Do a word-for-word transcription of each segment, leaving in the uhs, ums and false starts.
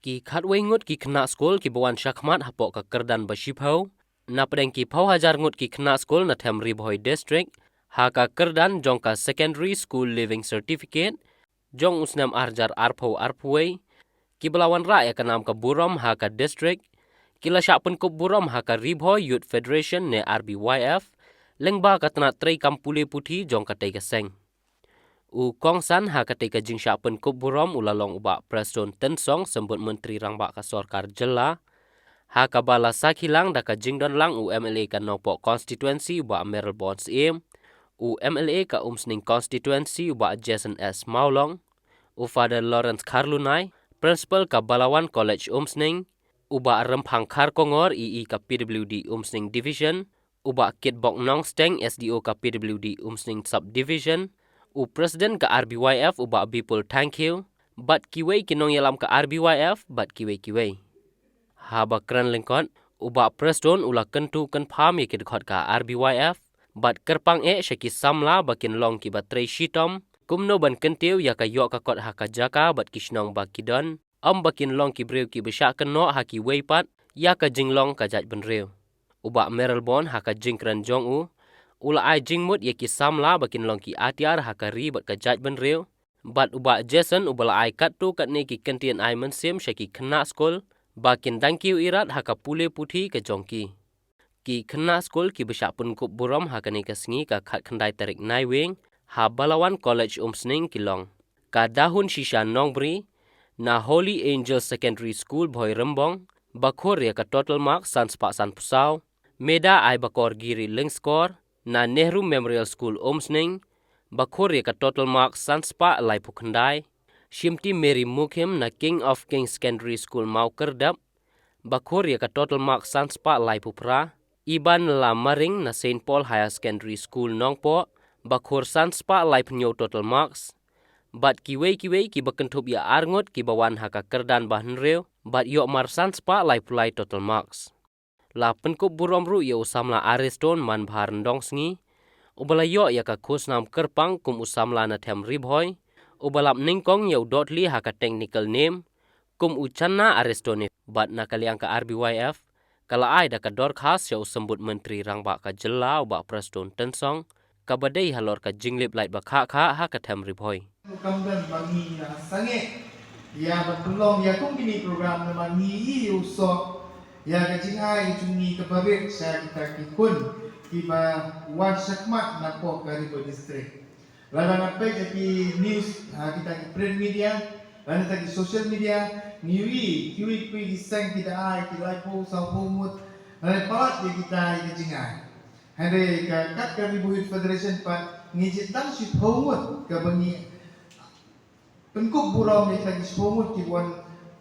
Ki khatwei ngut ki khynnah skul kiba wan shakhmat hapoh ka kyrdan ba shiphew napdeng ki phew hajar ngut ki khynnah skul na them Ri Bhoi District ha ka kyrdan jong ka Secondary School Leaving Certificate jong u snem ar hajar arphew arphew wei, kiba la wanrah ïa ka nam ka burom ha ka district, ki la shah pynkup burom ha ka Ri Bhoi Youth Federation ne R B Y F lyngba ka tnat treikam pule puthi jong katei ka seng. U kongsan ha katei ka jingshah pynkup burom u la long u Bah Prestone Tynsong, Symbud Myntri Rangbah ka Sorkar Jylla, ha kaba la sakhi lang da ka jingdon lang u M L A ka Nongpoh Constituency u Bah Mayralborn Syiem, u M L A ka Umsning Constituency u Bah Jason S Mawlong, u Father Lawrence Kharlunai, Principal ka Balawan College Umsning, u Bah Rymphang Kharkongor, E E ka P W D Umsning Division, u Bah Kitbok Nongsteng, S D O ka P W D Umsning Subdivision, u President ka R B Y F u Bah Bipul Thangkhiew, bad kiwei ki nongïalam ka R B Y F bad kiwei kiwei. Haba kren lyngkot, u Bah Prestone u la kyntu kynpham ïa ki dkhot ka R B Y F bad kyrpang eh sha ki samla ba kin long kiba trei shitom kumno ban kyntiew ïa ka ïoh ka kot ha ka jaka bad ki shnong ba ki don, ym ba kin long ki briew kiba shah kynnoh ha kiwei pat ïa ka jinglong ka jaitbynriew. U Bah Mayralborn ha ka jingkren jong u u la ai jingmut ïa ki samla ba kin long ki atiar ha ka ri bad ka jaitbynriew, bad u Bah Jason uba la ai katto katne ki kyntien ai mynsiem sha ki khynnah skul ba kin dang kiew irat ha ka pule puthi ka jong ki. Ki khynnah skul kiba shah pynkup burom ha kane ka sngi ka khatkhyndai tarik Naiwieng ha Balawan College Umsning ki long: ka Dahun Shisha Nongbri na Holy Angel Secondary School Bhoirymbong, ba khur ïa ka total mark san spah sanphew saw, Meda Aibakor Giri Lyngskor na Nehru Memorial School Umsning, ba khur ïa ka total mark san spah laiphew khyndai, Shimti Mary Mukhim na King of Kings Secondary School Mawkyrdep, ba khur ïa ka total mark san spah laiphew phra, Iban Lamaring na Saint Paul Higher Secondary School Nongpoh, ba khur san spah laiphew hynñiew total marks, bad kiwei kiwei kiba kynthup ïa arngut kiba wan ha ka kyrdan ba hynriew bad ïoh mar san spah laiphew lai total marks. La pynkup burom ruh ïa u samla Ariston Manbha Ryndongsngi, uba la ïoh ïa ka khusnam kyrpang kum u samla na them Ri Bhoi uba lap nyngkong ïa u dohthli ha ka technical name kum u Channa Aristone, bad na ka liang ka R B Y F ka la ai da ka dorkhas sha u Symbud Myntri Rangbah ka Jylla u Bah Prestone Tynsong, kaba dei halor ka jinglip lait ba khah khah ha ka them Ri Bhoi. Kam don ba ngi ïa sangeh ïa ba pynlong ïa kum kine program namar ngi ïohi ïa u soh ïa ka jingai jong ngi kaba rit sha kita ki khun kiba wan shakhmat napoh ka Ri Bhoi District. Lada nga peit ïa ki news ha kita ki print media lane kita ki social media, ngi ïohi kiwei kiwei ki seng ki da ai ki laiphew sawphew ngut lane palat ïa kita ïa ka jingai. Hynrei ka kat ka Ri Bhoi Youth Federation pat ngi jied tang shiphew ngut kaba ngi pynkup burom ïa kita ki shiphew ngut ki wan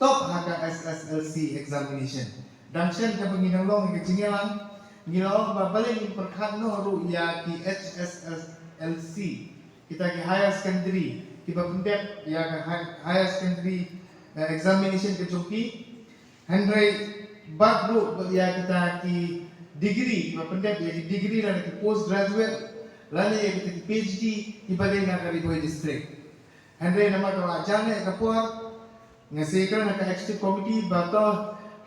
top ha ka S S L C examination. Dang shen kaba ngi dang long ïa ka jingïalang, ngi la ong ba balei ngin pyrkhat noh ruh ïa ki H S S L C, kita ki higher secondary kiba pyndep ïa ka hi- higher secondary, eh, examination ka jong ki. Hynrei bad ruh ïa kita ki degree kiba pyndep ïa ki degree lane ki post graduate lane ïa kita ki P H D kiba dei na ka Ri Bhoi District. Hynrei namar ka la jan ïa ka por, nga sa kren ha ka executive committee ba to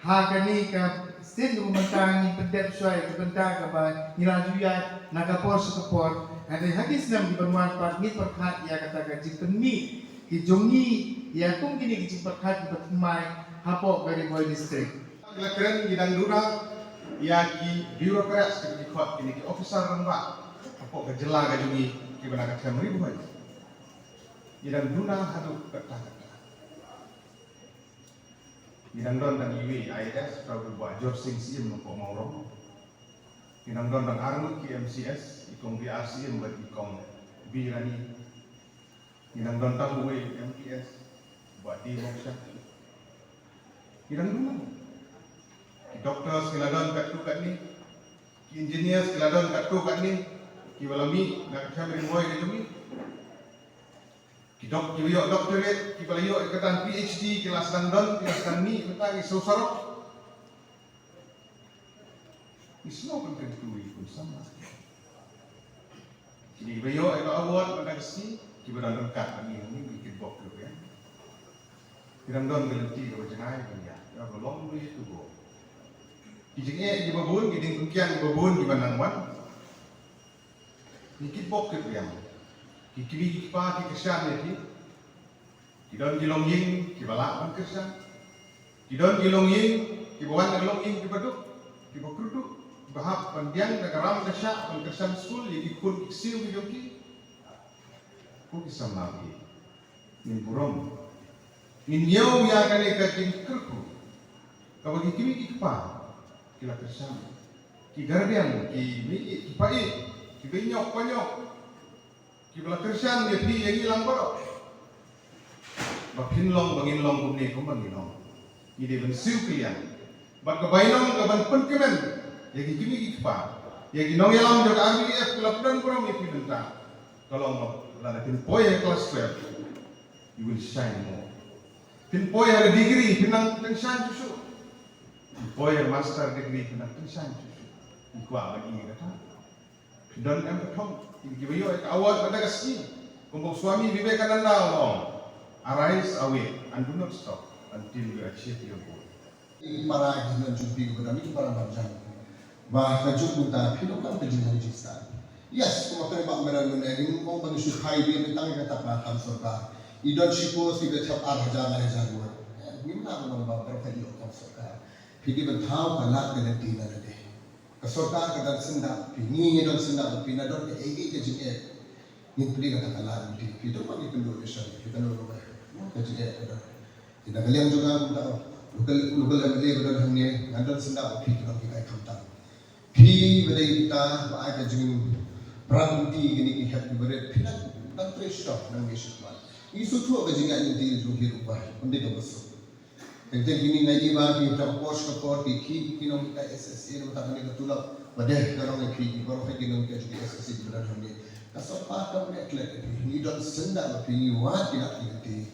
ha kane ka sien ka mynta ngi pyndep shuwa ïa ka bynta kaba ngi la ju ïaid na ka por sha ka por. Hynrei ha ki snem kiban wan pat ngin pyrkhat ïa kata ka jingpynmih ki jong ngi ïa kum kine ki jingpyrkhat kiba thymmai hapoh ka Ri Bhoi District. La kren ngi dang duna ïa ki bureaucrats kiba ki khot kine ki officer rangbah hapoh ka jylla ka jong ngi kiba na ka them Ri Bhoi. Ngi dang duna haduh katta katta. Ngi dang don tang iwei I A S, uta u Bah Jor Sing Syiem na Nongpoh Mawrong. Ngi dang don tang arngut ki M C S, i Kong B R Syiem bad i Kong B Rani. Ngi dang don tang uwei M P S, Bah D Moksha. Ngi dang duna. Ki doctors ki la don katto katne. Ki engineers ki la don katto katne. Kiba la mih na ka them Ri Bhoi ka jong ngi. Ki doc- kiba ïoh doctorate, kiba la ïoh ïa kata P H D, ki la sdang don, ki la sdang mih, mynta ngi sngewsarong. Ngi sngew kyntu ïa ki khun samla. Kine kiba ïoh ïa ka award mynta ka sngi, kiba don ryngkat bad ngi hangne, ngi kitbok ruh ïa. Ki dang don ka lynti kaba jngai ban ïa, kaba long ruh ïa tu go. Ki jingeh kiba bun, ki jingpynkhiang kiba bun kiba nang wan. Ngi kitbok kitrwiang. Ki kmie ki kpa ki kyrshan ïa phi. Ki don ki longïing kiba lah ban kyrshan. Ki don ki longïing kiba wan na ka longïing kiba duk, kiba kyrduh, kiba hap ban biang na ka ram ka shah ban kyrshan skul ïa ki khun ki ksiew ki jong ki. Ko ki samla ki, ngin burom, ngin ñiew ïa kane ka jingkyrkhu kaba ki kmie ki kpa ki la kyrshan. Ki guardian, ki mei, ki pa-i, ki ba-i ñiuh pa-i ñiuh, kiba la kyrshan ïa phi ïa ngi lang baroh. Ba phin long, ba ngin long kumne kumba ngi long. Ngi dei ban siew kylliang. Bad ka bainong ka ban pynkmen ïa ki kmie ki kpa, ïa ki nongïalam jong ka R B D F ki la pyndonkam ïa phi mynta, ka long ba lada phin poi ha klas twelve, you will shine more. Phin poi ha ka degree, phin nang tyngshaiñ shuh shuh. Phin poi ha master degree, phin nang tyngshaiñ shuh shuh. Phin kwah ban ïa kata. Phi don em ka thong, ïa kiba ïoh ïa ka award mynta ka sngi. Kumba u Swami Vivekananda u ong, "Arise, awake, and do not stop until you achieve your goal." Ïa ki para ki don jong phi kiba don ïa ki para marjan, ba ka juk mynta phi donkam ka jingïaid jingstad. Yes, kumba ka ba mera mynne, ngim ong ba ngi shu phai biang tang ïa kata ka kam sorkar. I don shipor kiba thep ar hajar lai hajar ngut. Ngim lah ban ong ba baroh ka ïoh kam sorkar. Phi dei ban thaw ka lad ka lynti na lade. Ka sorkar ka don syndah, phi, ngi ngi don syndah, phi na don kaei kaei ka jingeh. Ngin plie kata ka lad, phi, phi don ba ngi kynduh ïa sha, phi kynduh ba ka jingeh ka don. Phi na ka liang jong nga, local, local M L A ka don hangne, nga don syndah ba phi ka don ki kai khamtam. Phi ba dei kita ba ai ka jingpyrshang lynti kine ki hep ki barit, phi nang, nang trei shop, nang ïa shop man. Ngi sngewthuh ka jingïaid lynti jong phi ruh ba, ym dei kaba suk. Teng teng kine nga ïohi ba ki ta por sha por ki, ki, ki nong ka S S A, nong ta kane ka tulop. Ba dei ka nong ki, ki baroh ki nong ka S S A ki ba don hangne. Ka sorkar kam leh klet ïa phi. Ngi don syndah ba phi, ngi wad ki lad ki lynti.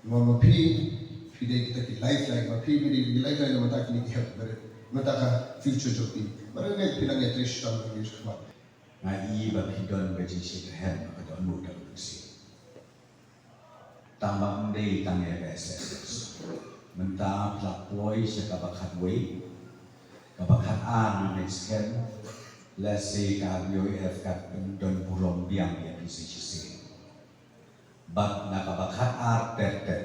Ba ma phi, phi dei kita ki lifeline, ma phi, phi dei ki lifeline, ma ta kine ki hep barit. Ma ta ka future jong phi. Ba dei phi nang ïa trei shitom nang ïa shitom. Nga ïohi ba phi don ka jingshitrhem ba ka dohnud da ka mynsiem. Tang ba ym dei tang ïa ka S S S. Mynta phi la poi sha kaba khatwei, kaba khatar na next camp, lehse ka R B O F ka don burom biang ïa phi shisien. Bad na kaba khatar ter ter,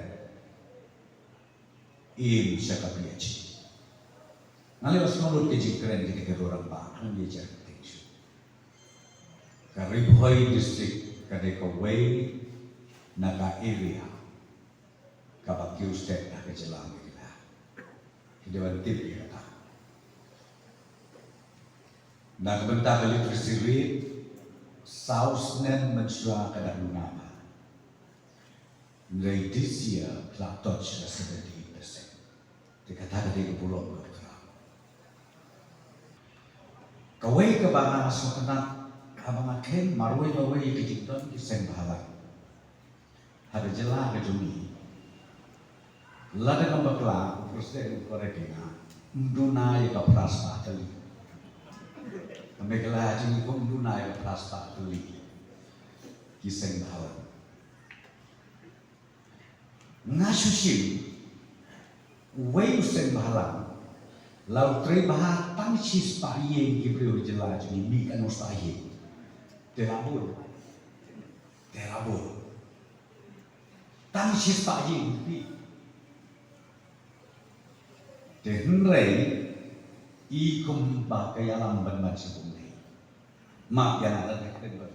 im sha ka P H D. Nga la sngewthuh ka jingkren kita ki rangbah, ngan ïa jar kyrteng shuh. Ka Ri Bhoi District ka dei kawei na ka area kaba kiew stet ha ka jylla Meghalaya. Ki dei ban tip ïa kata. Na ka bynta ka literacy rate, saw snem mynshuwa ka dang duna bha. Hynrei this year ka la touch ka seventy eight percent. Te kata ka dei ka burom kaba khraw. Kawei kaba nga sngewtynnat, haba nga kheiñ marwei marwei ka jingdon ki seng bhalang ha ka jylla ka jong ngi. Lada ngam bakla, u president u kren ïa nga, ym duna ïa ka phra spah tylli. Ka Meghalaya jong ngi kum ym duna ïa ka phra spah tylli ki seng bhalang. Nga shu shim, uwei u seng bhalang la u trei bha tang shispah ïing ki briew jylla jong ngi, mih katno spah ïing. Te la bun. Te la bun. Tang shispah ïing phi. Te hynrei i kumba ka ïalam ban ban sha kumne. Map ïa nga lada kren bha.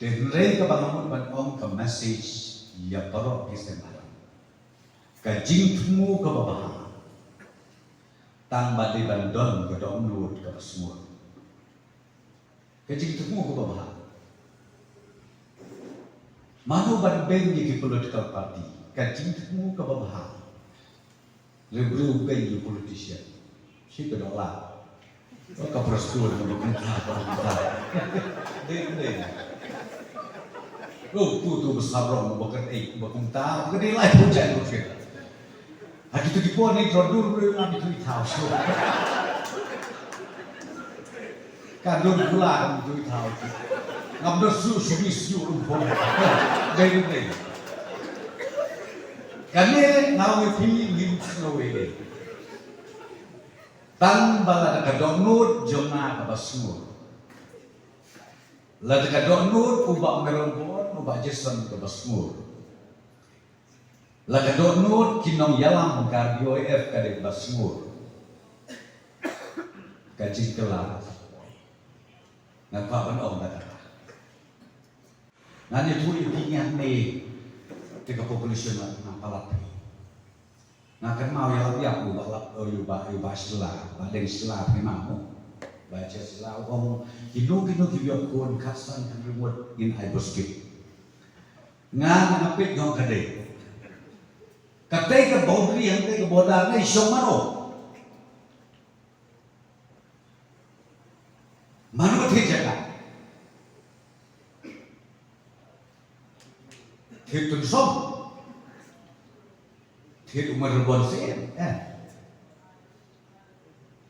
Te hynrei kaba nga mut ban ong ka message ïa baroh ki seng bhalang. Ka jingthmu kaba bha tang ba dei ban don ka dohnud kaba sngewbha. Ka jingthmu kaba bha. Mano ban beiñ ïa ki political party. Ka jingthmu kaba bha. Lehse briew beiñ ïa u politician. Shi ka doh lah. Ka press tour ka ba kumta, ka ba kumta. Dei, dei. Lo tu tu ba sarong, ba kyrteng, ba kumta, ba dei lai pun jai ba kyrteng. Ha kito ki por ni trodul briew ngam ito i thaw shuh. Ka dur bula ngam ito i thaw shuh. Ngam dur shuh shuh shuh rumpun. Dei, dei. Kane nga ong ïa phi, ngim sngewthuh. Tang ba lada ka dohnud jong nga kaba sngur, lada ka dohnud u Bah Meralbor, u Bah Jason kaba sngur, la ka dohnud ki nongïalam ka B Y F ka dei kaba sngur, ka jingkylla. Nga kwah ban ong kata. Ngan ïathuh ïa phi hangne, te ka population ngan palat phi. Nga kynmaw ïa la ïa u Bah Lap, ïa u Bah, ïa u Bah Shylla, Bah Deng Shylla phi ma mo. Bah Shylla u ong, kino kino ki ïoh khun khatsan khatwei ngut ngin ai buskit. Nga nga peit nong ka dei. Katei ka boundary hangtei ka border ngi shong mano. Mano thied jaka? Thied Tunsong? Thied u Meralbor seh, eh.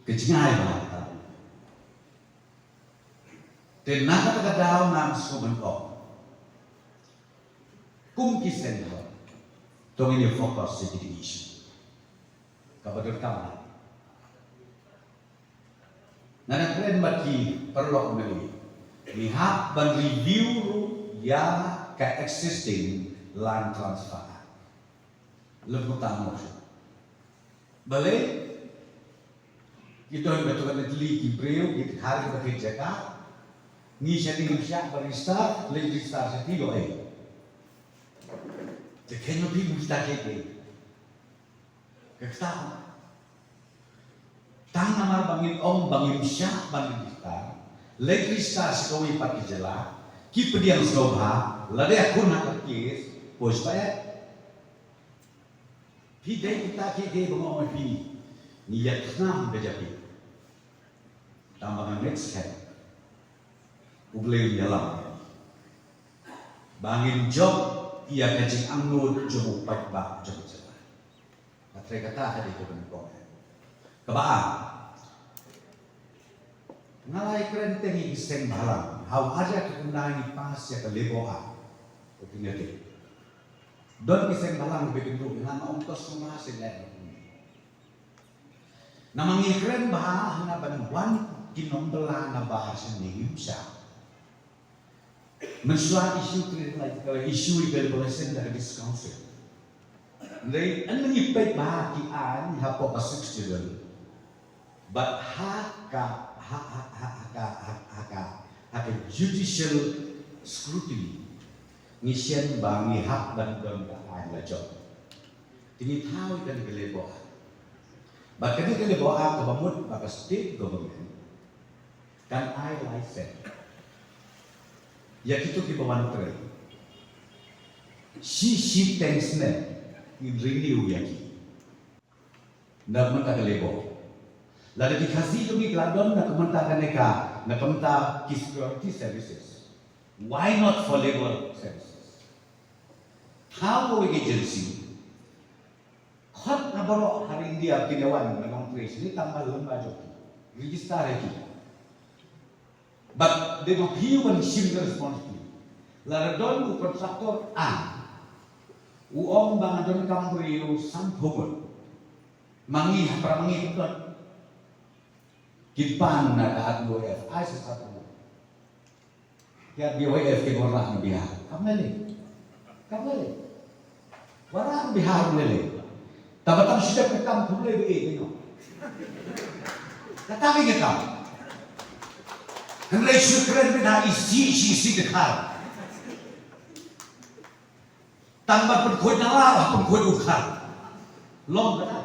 Ka jngai ba ta. Te na kata ka daw ngan sngewbha ban ong, kum ki seng ha, to ngin ïa focus ïa ki issue kaba donkam. Ngan kren bad ki paralok, ngi hap ban review ruh ïa ka existing land transfer. Lem uta mo. Balei? Ki don ba tu kan tylli ki briew, ki dkhar kiba thied jaka. Ngi shane ngim shah ban register, leit register shatei ïoh ei. Te kane phi ngim shah thied ei. Ka kata. Tang namar ba ngin ong ba ngim shah ban register, leit register sha kawei pat ka jylla, ki pdiang sngewbha, lada ïakhun ha ka case, poi sha ba eh. Phi dei kita kiei kiei ba nga ong ïa phi, ngi ïa thnam ka jong phi. Tang ba nga ngeit skhem U Blei un ïalam ba ngin jop ïa ka jingangnud jong u paidbah jong ka jylla. Nga thrang kata ka dei kaba nyngkong. Kaba ar, nga la ïakren teng ïa ki seng bhalang. Ha u ar hajar khyndai ngi pass ïa ka Labour Act. Ko phi ngeit. Don ki seng bhalang kiba kynduh, nga ong to sngewbha seh leh. Namar ngi kren bha hana ban wan ki nongbylla na bar sha ne ngim shah. Mynshuwa issue trade like, uh, issue illegal license da ka District Council. Hynrei yn ngi peit bha ki aiñ hapoh ka Sixth Schedule. Bad ha ka, ha, ha, ha, ha ka, ha, ha ka, ha ka judicial scrutiny, ngi shem ba ngi hap ban don ka aiñ la jong. Te ngi thaw ïa kane ka Labour Act. Bad kane ka Labour Act kaba mut ba ka state government kan ai license ïa kito kiba wan trei. Shi shi teng snem ngin renew ïa ki. Na ka bynta ka labour. Lada ki Khasi jong ngi ki la don na ka bynta kane ka, na ka bynta ki security services, why not for labour services? Thaw ko agency, khot na baroh ha India kine wan na long trei shane tang ba lem ba jong ki, register ïa ki. Bad dei ma phi u ban shim ka responsibility. Lada don u contractor, ah, u ong ba nga donkam briew sanphew ngut. Ma ngi, ha para ma ngi ka don. Kin pan na ka R B Y F, ai sa sanphew ngut. Ka R B Y F kin wanrah na Bihar. Kam lei lei. Kam lei lei. Wanrah Bihar lei lei. Tang ba tang shu dep ka kam pule ba eh, you know. Kata ka ïa kam. Hynrei shu kren beit ha isi, isi, isi dkhar. Tang ban pynkhuid na la, pynkhuid u dkhar. Long kata.